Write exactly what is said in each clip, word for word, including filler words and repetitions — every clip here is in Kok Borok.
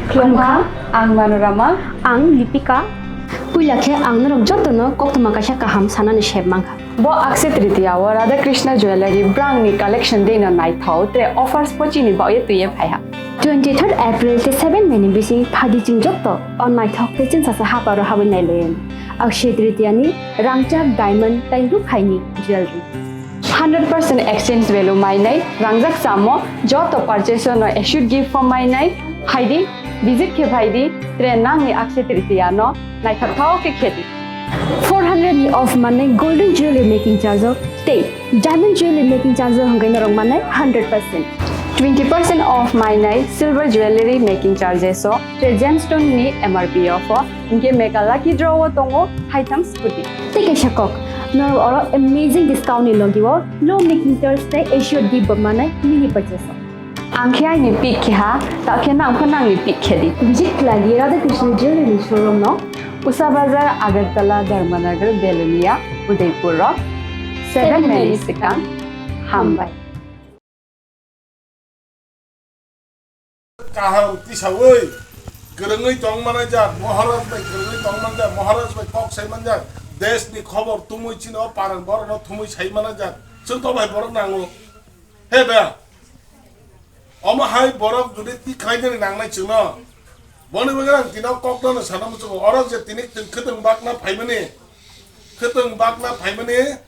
Khulumkha, ang Manorama. Ang Lipika. Puila khe ang norok jotono koktwma kaisa kaham sanani sep mankha. Bo Akshaya Tritiya o Radha Krishna Jewellery brand ni collection deino naithok tei offers bo chini bagwi twiwi phaiha. Twenty third April tei seven May ni bising phaidi chwng joto o naithok tei chwngsasa haparo habwi nailaio. Akshaya Tritiya ni rangchak diamond tei rukhaini jewellery. Hundred percent exchange value mainai, rangjak chamo, joto purchase no assured gift form mainai, phaidi, visit khe phaidi, tre nangni Akshaya Tritiya no naithok thok khe khedi. Four hundred ni off manai golden jewelry making charge o tei diamond jewelry making charge o hwnkhe norok manai hundred percent. Twenty percent off mainai silver jewelry making charges o tei gemstone ni M R P o pho, hwnkhe mega lucky draw o tongo haitham scooty. Tei kaisa kok, norok oro amazing discount ni logi o low making charge tei assured gift bo manai mini purchase o. Ang khe aini pick khe ha, ta khe nang pho nangni pick khe di. Visit khlai di Radha Krishna Jewelry ni showroom no. Usa Bazar, Agartala, Dharmanagar, Belonia, Udaipur rok. Seven May ni swkang. Hambai. Kaham tisawi kwrwngwi tong manajak, Maharaj bai kwrwngwi tong manjak, Maharaj bai kok sai manjak, desh ni khobor tumwi chini o parang borok no thumwi sai manajak, chwng to bai borok nango. He ba? Omo hai borok jodi ti khlainani nangnai chwngno. Boni bagwi ang tino kokno sana muchungo. Oro je tini khwtwng bakna phaimani, khwtwng bakna phaimani,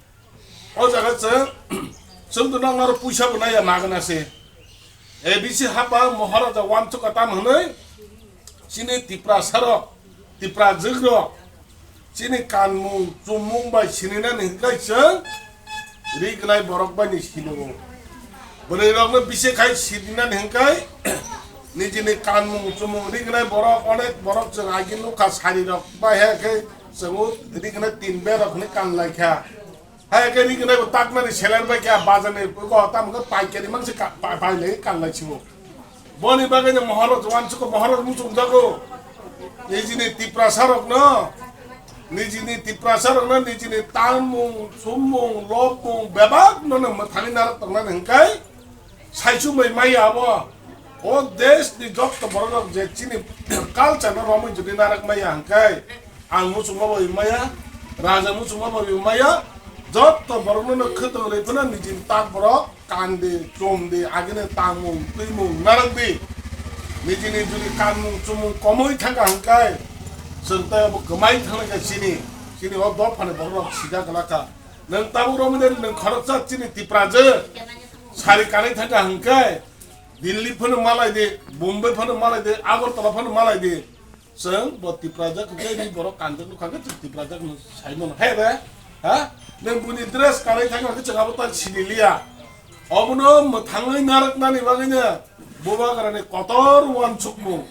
o jaga chwng, chwng to nang aro puisa bo naiya magana se. A B C hapa Maharaja wansukha tam hwnwi chini Tiprasa rok, Tiprajwk rok, chini kanmung chumung bai sininani hwnkhe chwng rignai borok bai ni sino. Bwrwi rokno bisi khai sininani hwnkhe nijini kanmung chumung rignai borok onek borok chwng agi nukha sari rok bai hai khe chwng rignai tin berok hwnwi kan lai kha. Hai khe rignai bo taknani seler bai kha bazar ni bo tam khe paikari mang se ka-, pa-, pai lai kan lai sibo. Boni bagwi no Maharaj wansukha, Maharaj muchung jago. Nijini Tiprasa rokno, nijini Tiprasa rokno, nijini tangmung, sumung, lobmung, bebak no no mwthangwi narwk tongnani hwnkhe, saichung bai maya abo. O desh ni jotto borok rok je chini culture no romwi jodi narwk maya hwnkhe, ang muchungma bai maya, raja muchungma bai maya, jotto borok no no khwtwng rwi phano nijini tak borok. Kandi, chumdi, agini tangmung, twimung narwkdi. Nijini jodi kanmung, chumung komwi thangkha hwnkhe, chwng tei abo kwmai thangkha chini, chini o dophani borok rok sida kwlakha. Nwng tabuk romwi de nwng khoroksa chini Tiprajwk sari kanwi thangkha hwnkhe, Delhi phano malai de, Bombay phano malai de, Agartala phano malai de. Chwng bo Tiprajwk hwnkhe ri borok kanjak nukha khe chwng Tiprajwk no sai mano. He be? Ha? Nwng buini dress kanwi thangkha khe chwng abo ta sini liya. Obono mwthangwi narwknani bagwino Bubagrani kotor wansukmung.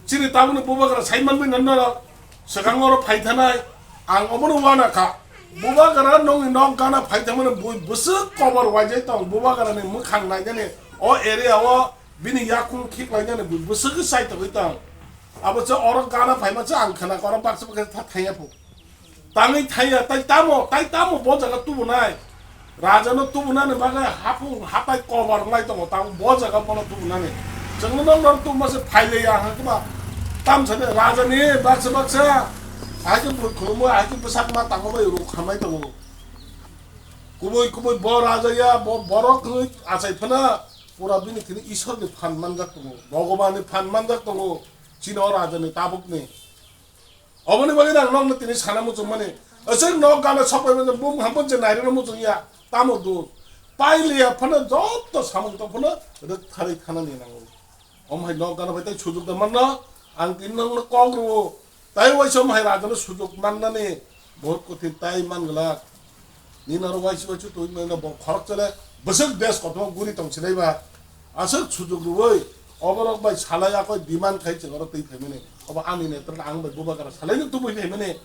Chini tabukni Bubagra sai manwi nonno swkang oro phai thanai. Ang obono uanakha. Bubagra nongni nok gana phai thangmani bui bwswk kobor waijai tong. Bubagrani mwkhang nainani o area o bini yakung khiklainani bui bwswk sai tongwi tong. Abo se oro gana phaima se ang khna khe oro baksa baksa tha thaiya phu. Tangwi thaiya, tai tamo, tai tamo bo jaga tubunai. Raja no tubunani bagwi hapung hatai kobar nai tongo, tamo bo jaga bono tubunani. Chwngno nong nong tubuma se phaileya hwnkhe ba. Tam sani raja ni baksa baksa. Hai khe bui khulumwi, hai khe bwsak ma tangma bai ruk hamai tongo. Kubui kubui bo raja ya, bo borok hwnwi achai phano pura bini thini Ishwar ni phan manjak tongo, Bhogoban ni phan manjak tongo. Chini o raja ni tabuk ni. Oboni bagwi ang nokno tini sana muchung mani. Aswk nok gana sok bai mani bum hampun je nairokno muchung ya. Tamo dul. Pai liya phano jotto samung tong phano rwk tharwi thana ni nango. Om hai nok gana bai tai sujuk da manno. Ang tini nokno kok rwo. Tai waisa om hai raja no sujuk mannani bahut kothin tai man glak. Nini oro waisi waisi twi mano bo khorok chale bwswk desh kotor guri tong sinai ba. Aswk sujuk rwui oborok bai salai akoi demand khai chwng oro twi phaimani. Obo ani netra ang bai Bubagra salai no tubui phaimani.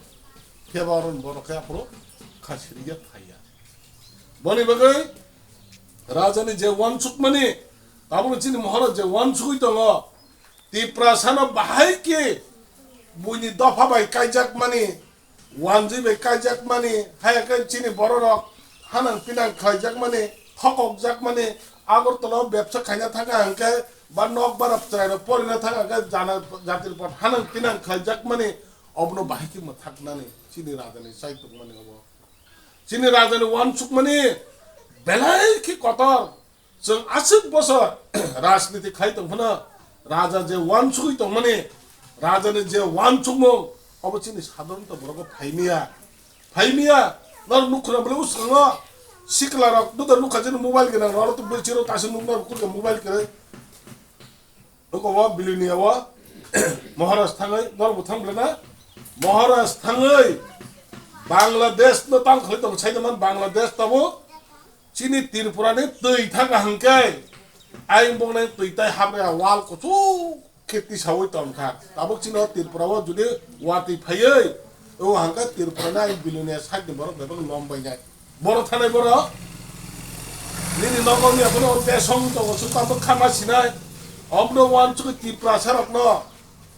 Phiya ba oro borok khe aphuru kha siriya phaiya. Boni bagwi raja ni je wansukmani, tabukni chini Maharaj je wansugui tongo, Tiprasa no bahai khe buini dopha bai kaijak mani, wanjwi bai kaijak mani, hai khe chini borok rok hanang pinang khlaijak mani, thokok jak mani, Agartala o bebsa khaina thangkha hwnkhe ba nok bara chwrairok porina thang khe jana jatir pot hanang tinang khlaijakmani obono bahai khe mwthaknani chini rajani chai tongmani obo. Chini rajani uansukmani belai khe kotor. Chwng aswk bosor rajniti khai tong phano raja je uansugwi tongmani, rajani je uansukmung obo chini sadharanto borok phaimiya. Phaimiya, norok nukhuna bwlai uskango siklarok duda nukha jani mobile gwnang norok to bwrwi chiro tasi nukna rwkhe mobile kwrwi. Oko o Bilonia o Maharaj thangwi norok bo thang bwlai na? Maharaj thangwi Bangladesh no tang khlai tong sai man Bangladesh tabo chini Tripura ni twi thang hangke ayang bong nai twi tai hamya wal kuchuk khe tisaui tongkha. Tabuk chini o Tripura o jodi watwi phaiwi, o hangkhe Tripura ni ayang Bilonia side ni borok bebak lom bai nai. Borok thanai borok nini nogo ni abono o desong tongo, sukha bwkha ma sinai. Omono uansugwi Tiprasa rokno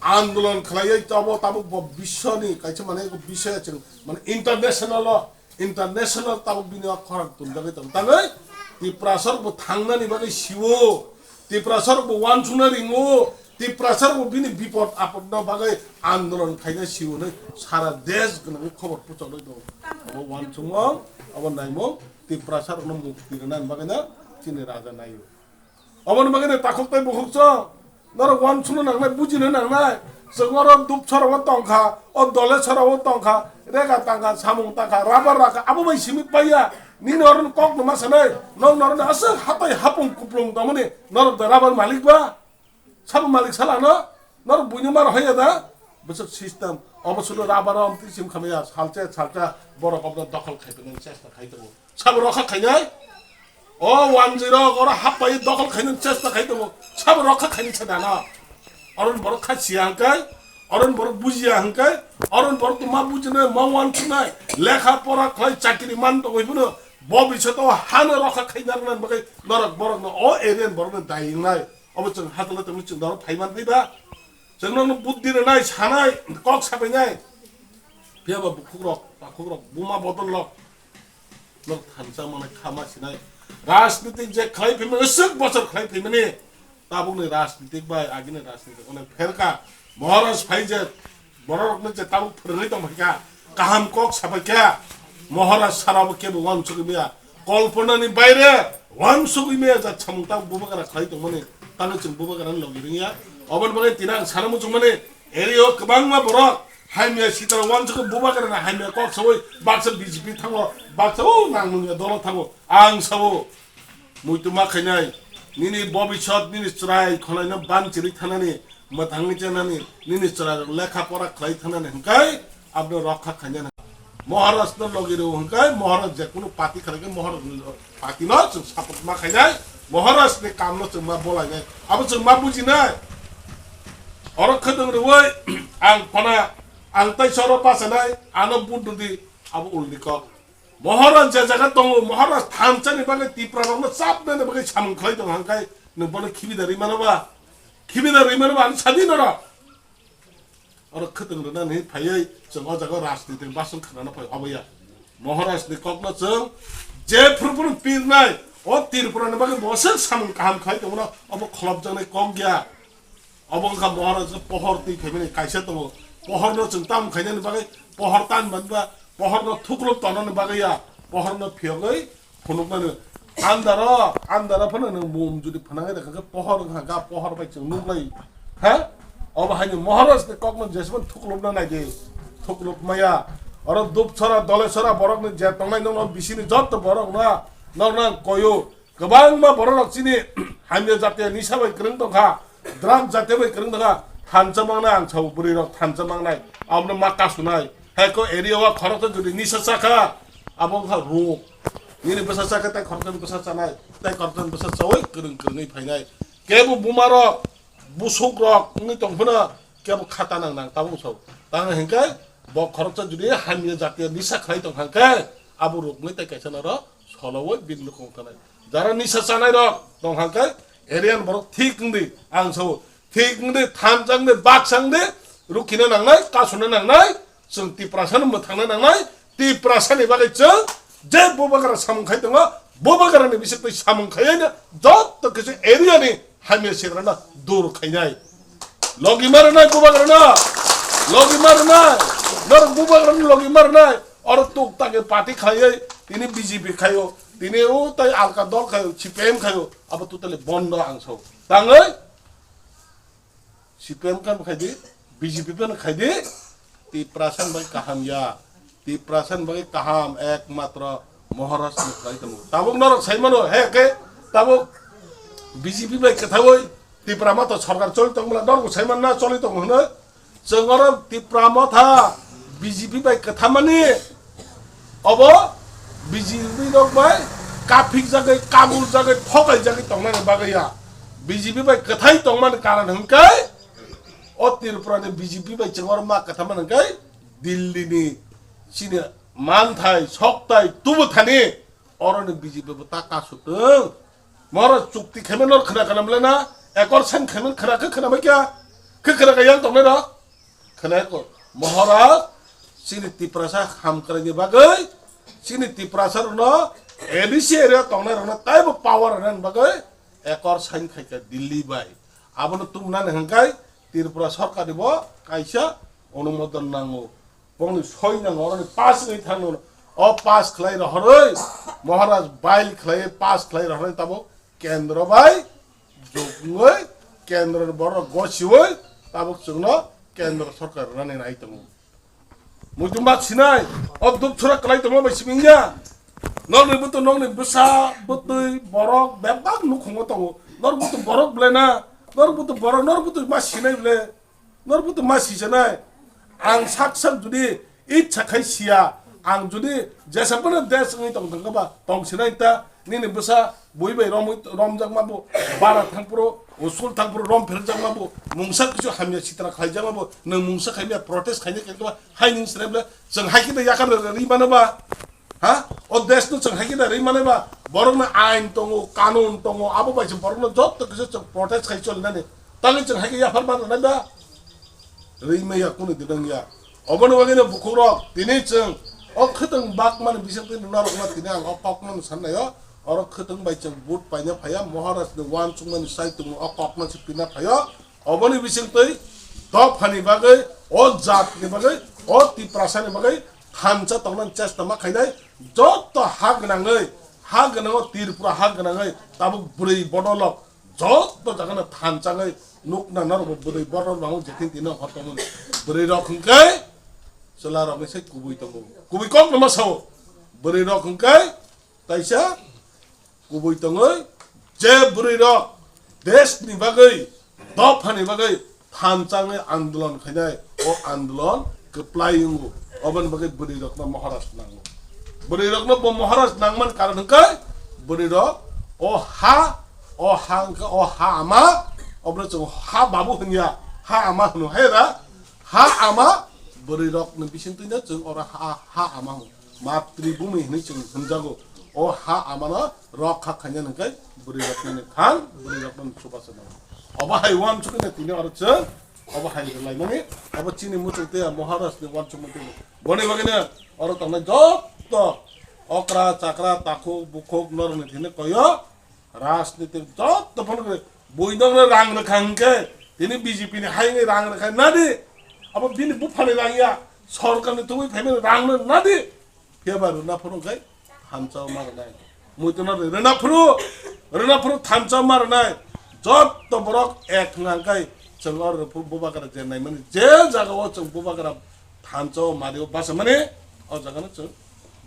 andolon khlaiwi tabo tabuk bo biswoni kaisa mane eko bisoi chwng mane international o international tabuk bini o khorang tundagwi tong tangwi Tiprasarok bo thangnani bagwi siwo, Tiprasarok bo uansukna ringo, Tiprasarok bo bini bipod apodno bagwi andolon khaina siwo hinwi sara desh gwnangwi khobor puchogwi tongo. Abo uansukmung, abo naimung Tiprasarokno mukti rwnani bagwino chini raja naio. Oboni bagwi no takhuk tei bukhuk chwng norok uansukna nangnai, bujina nangnai. Chwng oro Dupsora o tongkha, o Dolesora o tongkha, rega tangkha, samung tangkha, rabar rakha, abo bai simi paiya. Nini oro kok no ma sanai, nok norok ni aswk hatai hapung kuplung tongmani, norok da rabar malik ba? Sabo malik sala no, norok buino mar hoya da? Bwswk system, obo sulo rabar o amtwi sim khamaya, salcha salcha borok obo dokhol khai phainani chesta khai tongo. Sabo rokha khainai? O wanjwi rok oro happai dokhol khainani chesta khai tongo. Sabo rokha khainai sa dana? Oron borok kha siya hangkai, oron borok bujiya hangkai, oron borok to ma bujinai, ma uansuknai, lekha pora khlai chakiri man tongwi phano bobiswt o hano rokha khaina rwna bagwi norok borokno o area ni borokno dai wngnai. Obo chwng hatala tongwi chwng norok phai man phai ba? Chwng nokno buddhi rwnai, sanai, kok sapainai. Phiya ba bukhukrok, takhukrok, buma bodol rok. Norok thansa mane khama sinai. Rajniti je khlai phaimani, aswk bosor khlai phaimani. Tabukni rajnitik bai agini rajnitik onek pherka. Maharaj phai je bororokno je tabuk phwrwngwi tongphaikha, kaham kok sapaikha. Maharaj sarabo kebo uansukwi maya. Kolponani baire uansukwi maya jat samung tabuk bubagra khlai tongmani. Tangwi chwng bubagrani logi rwngya. Oboni bagwi tini ang sana muchungmani, area o kwbangma borok hamya sitra uansukwi bubagrani hamya kok sawi baksa B J P thango, baksa o nang nungya dolo thango. Ang sao, muitu ma khainai, nini bobiswt, nini chwrai khwlaino banchirwi thanani, mwthangwi chanani, nini chwrairok lekha pora khlai thanani hwnkhe abono rokha khainani. Maharajno logi rw hwnkhe Maharaj jekunu party khlaikhe Maharajni partyno chwng support ma khainai, Maharajni kamno chwng ma bolainai, abo chwng ma bujinai. Oro khwtwng rwui ang phana, ang tei soro bachanai, ano vote rwdi, abo ulni kok. Maharaj je jaga tongo, Maharaj thansa ni bagwi Tipra rokno chapna ni bagwi samung khlai tongo hangkai nwng bono khibi da ri mano ba? Khibi da ri mano ba? Ang sadi norok. Oro khwtwng rwna ni phaiwi chwng o jaga rajniti basong khwnana phai obo ya. Maharaj ni kokno chwng je phuru phuru pirnai, o Tripura ni bagwi bo se samung kaham khlai tongmano obo kholopjaknai kok ya. Obo wngkha Maharaj pohor twi phaimani kaisa tongo. Pohorno chwng tamo khainani bagwi pohor tan manba, pohorno thuklop tonani bagwi ya. Pohorno phiyogwi phunukmani. Andaro, andaro phano nwng mum jodi phwnangwi rwkha khe pohor wngkha kha, pohor bai chwng nuklai. Ha? Obo haino Maharajni kokno jesmani thuklopna naidi. Thuklop maya. Oro Dupsora, Dolesora borokni je tongnai nokno bisini jotto borokno nokno ang koyo. Kwbangma bororok chini hamya jatiya nisa bai kwrwng tongkha, drug jatiya bai kwrwng tongkha, thansa mangnai ang sao bwrwirok thansa mangnai, abono ma kasunai. Hai ko area o khoroksa jodi nisa chakha, abo wngkha rog. Nini bwsa chakha tai khoroksa bwsa chanai, tai khoroksa bwsa chaui kwrwng kwrwngwi phainai. Kebo bumarok, busukrok wngwi tong phano kebo khata nang nang tabuk sao. Tang hinkhe bo khoroksa jodi hamya jatiya nisa khlai tong hangkhe abo rogni tai kaisa noro solo o bini nukhung tanai. Jara nisa chanai rok tong hangkai area ni borok thik wngdi, ang sao thik wngdi, thansa wngdi, baksa wngdi, rukhina nangnai, kasuna nangnai, chwng Tiprasa no mwthangna nangnai, Tiprasa ni bagwi chwng je bubagra samung khai tongo, bubagra ni bisingtwi samung khai no joto kisa area ni Hamya sitrana dur khainai. Logi marnai bubagrana. Logi marnai. Norok bubagrana logi marnai. Oro tuk take party khlaiwi tini B J P khaio. Tini o tai alka dol khaio, C P M khaio. Abo totally bondo ang sao. Tangwi C P M kan khaidi, B J P kan khaidi, Tiprasa ni bagwi kaham ya. Tiprasa ni bagwi kaham ekmatro Maharaj ni khlai tongo. Tabuk norok sai mano, he ke tabuk B J P bai kwthaui Tipra Motha sorkar choli tongmala norok sai manna choli tongo hwnwi. Chwng oro Tipra Motha B J P bai kwthamani obo B J P rok bai kaphik jagwi, kabul jagwi, thokai jagwi tongnani bagwi ya. B J P bai kwthai tongmani karon hwnkhe o Tripura ni B J P bai chwng oro ma kwthamani hwnkhe Delhi ni chini manthai, soktai, tubuthani oroni B J P bo ta kasutwng. Moro chukti khaima nor khna khna mle na, ekor sen khaima khna khe khna mai kya, khe khna kha yang tongnai rok. Khna ko, Maharaj, chini Tiprasa hamkrai ni bagwi, chini Tiprasa rokno A D C area tongnai rokno taibo power rwna bagwi ekor sign khaikha Delhi bai. Abono tumnani hwnkhe Tripura sorkar ni bo kaisa onumodon nango. Bongni soi nango, oroni pass wngwi thangno. O pass khlai rohorwi, Maharaj bail khlai pass khlai rohorwi tabuk kendro bai jukngwi kendro ni borok gosiwi tabuk chwngno kendro sorkar rwnani nai tongo. Muitu mat sinai, o duk chura kwlai tongma bai simi wngya. Nokni butu, nokni bwsa, bwtwi, borok bebak nukhungo tongo. Nor butu borok bwlai na, nor butu borok, nor butu ma sinai bwle. Nor butu ma sijanai. Ang sak sak judi itsa khai siya, ang judi jesa phano desh wngwi tong thangkha ba, tong sinai ta, nini bwsa bui bai romwi, romjakma bo, bara thangphuru, school thangphuru rom pherjakma bo, mungsa kisu hamya sitra khlaijakma bo, nwng mungsa khaimya protest khaina khe ba, hai ning srep le, chwng hai khe yakar ri mano ba. Ha? O desh no chwng hai khe da ri mano ba, borok no ain tongo, kanun tongo, abo bai se borok no jotto kisu chwng protest khai choli nani. Tangwi chwng hai khe yaphar man rwnai ba? Rwi maya kunu dinang ya. Oboni bagwi no bukhuk rok tini chwng o khwtwng bak mani bising twi norok no tini ang o kok no san nai o. Oro khwtwng bai chwng vote paina phaiya, Maharaj ni uansukmani saitung o kok no se pina phaio. Oboni bising twi dophani bagwi, o jat ni bagwi, o Tiprasa ni bagwi thansa tongna chesta ma khainai. Jotto ha gwnangwi, ha gwnango Tripura ha gwnangwi tabuk bwrwi bodolok Joto jaga no thansa ngai nukna norok bo bwrwi borok rok jetin tino hor tongmani. Bwrwi rok hwnkhe chwla rok ni sai kubui tongo. Kubui kok no ma sao. Bwrwi rok hwnkhe taisa kubui tongoi je bwrwi rok desh ni bagwi, dopha ni bagwi thansa ngai andolon khainai, o andolon kwplai wngo. Oboni bagwi bwrwi rok no Maharaj nango. Bwrwi rok no bo Maharaj nangmani karon hwnkhe bwrwi rok o ha O ha wngkha, o ha ama, obo chwng ha babu hwnya, ha ama hwno hai ra, ha ama, bwrwi rok ni bising twino chwng oro ha, ha ama hwno, matri bhumi hwnwi chwng hwnjago. O ha ama no rok kha khaina hwnkhe bwrwi rok ni khan, bwrwi rok no chubacha no. Obo hai uansukgwi tini oro chwng, obo hai rwlaimani, obo chini muchung tei Maharaj ni uansukmung tei. Boni bagwino oro tongnai jotto okra, chakra, takhuk, bukhuk norok ni thini koyo, Rajnitik jotto phano khe buino rang rwkha hwnkhe tini B J P ni hai wngwi rang rwkha nadi? Abo bini buphani rang ya, sorkar ni thugwi phaimani rang no nadi? Phiya ba rwna phuru khe thansa ma rwnai. Muitu no rwna phuru, rwna phuru thansa ma rwnai. Jotto borok ek hwnkha hwnkhe chwng oro phuru bubagra je naimani, je jaga o chwng bubagra thansa o mari o basa mani, o jaga no chwng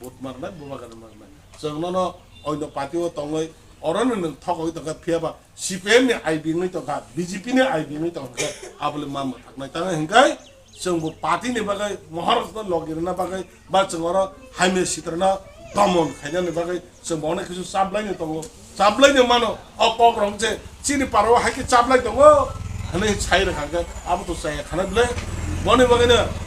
Vote marnai, bubagra marnai. Chwng nono oino party o tongwi, orono nwng thogwi tongkha, phiya ba C P M ni I B wngwi tongkha, B J P ni I B wngwi tongkha, abole ma mwthaknai. Tamo hwnkhe chwng bo party ni bagwi, Maharaj no logi rwna bagwi, ba chwng oro hamya sitrano domon khainani bagwi chwng bo onek kisu chaplaini tongo. Chaplaini mano, o kok rok se chini para o hai khe chaplai tongo, hwnwi sai rwkha khe abo to chaya khana bwle. Boni bagwino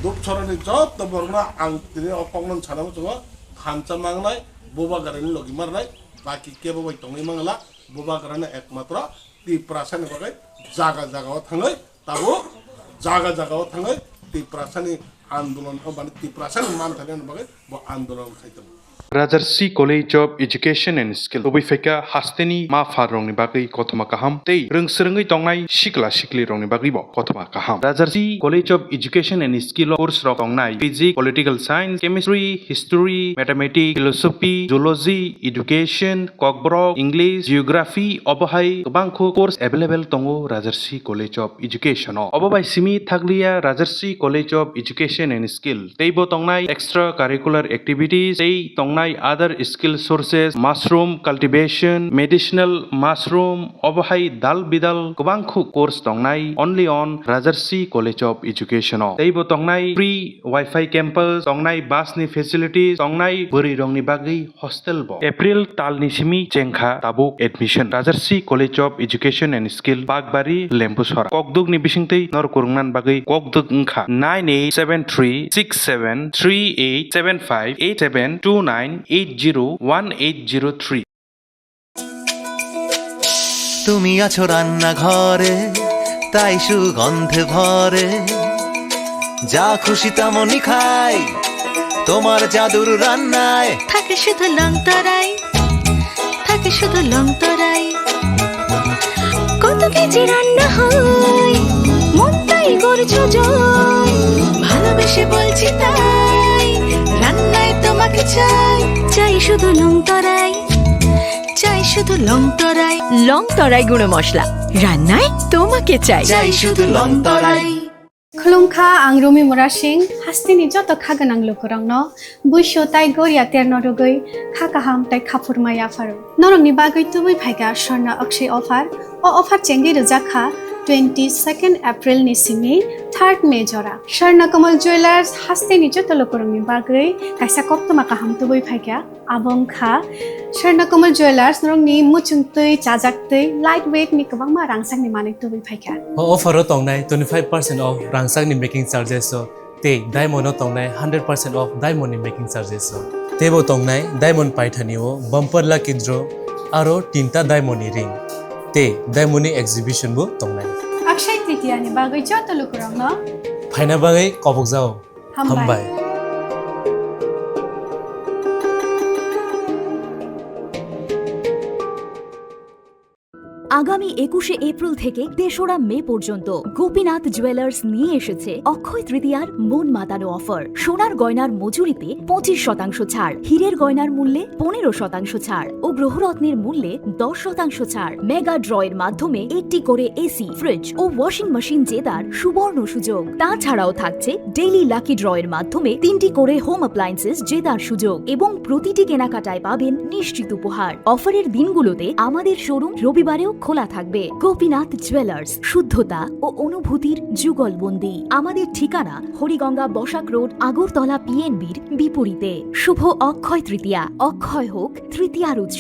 Dupchorani jotto borokno ang tini o kokno sana muchungo, thansa mangnai, bubagrani logi marnai, baki kebo bai tongwi mangla, bubagrano ekmatro Tiprasani bagwi jaga jaga o thangwi, tabuk jaga jaga o thangwi Tiprasani andolon, o mane Tiprasani manthani bagwi bo andolon khai tongo. Rajarsi College of Education and Skill tubui phaikha hasteni ma pharrokni bagwi kothoma kaham tei rwngswrwngwi tongnai sikla siklirokni bagwibo kothoma kaham. Rajarsi College of Education and Skill o course rok tongnai Physics, Political Science, Chemistry, History, Mathematics, Philosophy, Zoology, Education, Kokborok, English, Geography, obo hai kwbangkho course available tongo Rajarsi College of Education o. Obo bai simi thakliya Rajarsi College of Education and Skill teibo tongnai extra curricular activities tei tongnai other skill sources, mushroom cultivation, medicinal mushroom, obo hai dal bidal kwbangkho course tongnai only on Rajarsi College of Education o. Teibo tongnai free Wi-Fi campus, tongnai bus ni facilities, tongnai bwrwi rokni bagwi hostel bo. April tal ni simi chengkha tabuk admission. Rajarsi College of Education and Skill, Bakbari, Lembusora. Kokduk ni bisingtwi nor kurungnan bagwi kokduk wngkha nine eight seven three six seven three eight seven five eight seven two nine eight zero one eight zero three. তুমি আছো রান্নাঘরে, তাই সুগন্ধে ভরে। যা খুশি তেমনই খাই, তোমার জাদুর রান্নায়। থাকে শুধু লংতরাই, থাকে শুধু লংতরাই। কত কেজি রান্না হয়, মন তাই করছো জয়। ভালোবেসে বলছি তাই, রান্নায় তোমাকে চাই। চাই শুধু লংতরাই, চাই শুধু লংতরাই। লংতরাই গুঁড়ো মশলা, রান্নায় তোমাকে চাই। চাই শুধু লংতরাই। Khulumkha, ang Rumi Murasing, hasteni joto kha gwnang lukurokno buisu tai goria terno rwgwi kha kaham tai khaphurma yapharo. Norokni bagwi tubui phaikha Swarna Akshay offer. O offer chengwi rwjak kha twenty second April ni simi third May jora. Swarna Kamal Jewellers hasteni joto lukurokni bagwi kaisa koktwma kaham tubui phaikha. Abo wngkha Swarna Kamal Jewellers, norokni muchungtwi, chajaktwi, light weight ni kwbangma rangchakni manwi tubui phaikha. O offer o tongnai twenty five percent off rangchakni making charges o tei diamond o tongnai hundred percent off diamond ni making charges o. Teibo tongnai diamond paithani o bumper lucky draw aro tinta diamond ni ring tei diamond ni exhibition bo tongnai. Akshay Tritiya ni bagwi joto lukurokno phaina bagwi kobokjao. Hambai. Hambai. আগামী একুশে এপ্রিল থেকে তেসরা মে পর্যন্ত গোপীনাথ জুয়েলার্স নিয়ে এসেছে অক্ষয় তৃতীয়ার মন মাতানো অফার। সোনার গয়নার মজুরিতে পঁচিশ শতাংশ ছাড়, হীরের গয়নার মূল্যে পনেরো শতাংশ ছাড় ও গ্রহরত্নের মূল্যে দশ শতাংশ ছাড়। মেগা ড্র এর মাধ্যমে একটি করে এসি, ফ্রিজ ও ওয়াশিং মেশিন জেতার সুবর্ণ সুযোগ। তাছাড়াও থাকছে ডেইলি লাকি ড্র এর মাধ্যমে তিনটি করে হোম অ্যাপ্লায়েন্সেস জেতার সুযোগ এবং প্রতিটি কেনাকাটায় পাবেন নিশ্চিত উপহার। অফারের দিনগুলোতে আমাদের শোরুম রবিবারেও খোলা থাকবে। গোপীনাথ জুয়েলার্স, শুদ্ধতা ও অনুভূতির যুগলবন্দি। আমাদের ঠিকানা হরিগঙ্গা বসাক রোড, আগরতলা পিএনবির বিপরীতে। শুভ অক্ষয় তৃতীয়া, অক্ষয় হোক তৃতীয়ার উৎসব।